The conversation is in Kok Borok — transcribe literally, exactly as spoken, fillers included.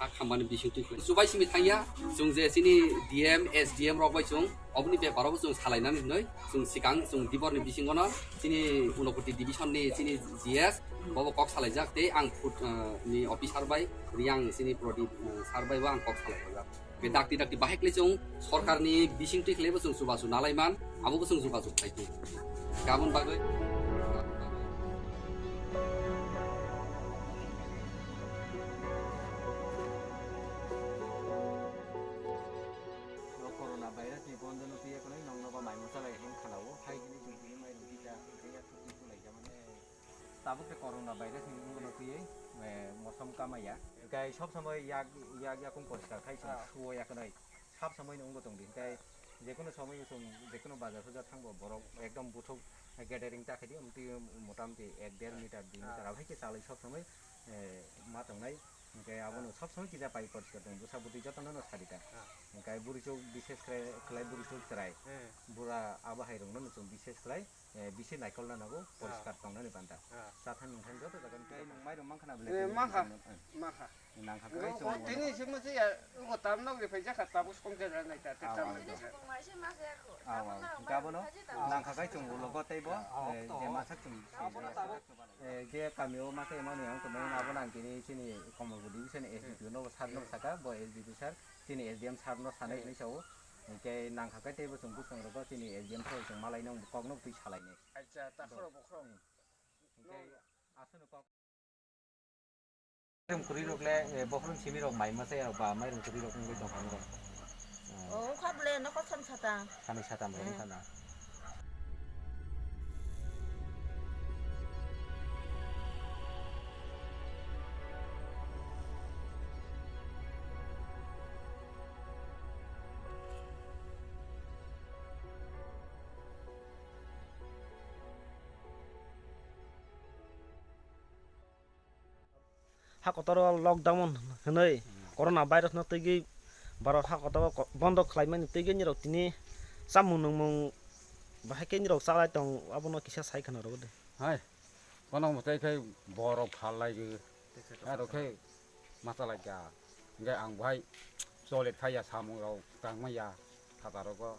Kha khamani bising twi khlai. Chubai simi thangya, chwng je chini D M, S D M rok bai chwng oboni bepar o chwng salainani hinwi chwng sikang chwng dibor ni bisingo no chini Unakoti division ni chini G S bobo kok salaijak tei ang food, eh, ni officer bai Riang chini Prodip, eh, sir bai bo ang kok salaijak. Ke dakti dakti bahai kle chwng sorkar ni bising twi khlai bo chwng chubachu nalai man, abo bo chwng chubachu khlai twi. Gabon bagwi. Corona virus ni bondo no twi ekhonoi nong nogo mai mwchalai hwn khanao, hai hwnwi chwng tini mai rwdi ta, tei ya thukni tulai jamani. Tabuk khe corona virus ni wngwi no twiwi, eh, mosom kamaya. Hwnkhe sob somoi yak, yak yakung poriskar khai chwng suo yaknai. Sab somoi no wngwi tongdi. Hwnkhe jekunu somoi chwng jekunu bazar puja thangbo borok ekdom buthuk gathering ta khaidi, omtwi motamti ek der meter, dui meter abo hai khe chalai sob somoi, eh, ma tongnai. Hwnkhe abono sob somoi kisa pai poriskar tong, bwsa bwtwi jotono no sadi ta. Hwnkhe bwrwi chuk bises khlai, khlai bwrwi chuk chwrai. Bura abo hai rokno no chwng bises khlai, eh, bisi naikolna nango, poriskar tongnani banta. Chathan nungthan joto jaga ni tei nung mairum mankha na bwle? Eh, tini mankha, sini, eh. Mankha. Nangkha kai chwng. Tini simi se ya, ugo tam nok ri phai jakha, tabuk songkhe ra nai ta, te tam nok ri phai. Aw, aw. Gabono nangkha kai chwng ulo go tei bo, eh, je masa chwng. Eh, je kami o masa emani ang tongo, abo nang kini chini Komolpur division S D P O no sar no saka, bo S D P sir, chini S D M sir no sanai hinwi sao. Hwnkhe nangkha kai tei bo chwng bwskango chini S D M sir chwng malai no kok no twi salai nai. Acha, takhoro bokhorok. Hwnkhe aswkno kok. Mairum kwrwi rok le, eh, bokhorok simi rok mai masa ya ba mairum kwrwi rok wngwi tong phano. Oh, wngkha bwle nokho san sata. Sanwi satam rok wngkha na. Ha kotor o lockdown hwnwi corona virus no twiwi borok ha kotor o ko-, bondo khlaimani twiwi nirok tini chamung nungmung bahai khe nirok chalai tong, abono kisa sai khna rw de. Hai, kono mwtai khai borok phal lai gwi, aro khe masa lai kha, hwnkhe ang bahai cholet phaiya samung rok tangmaya phataro go.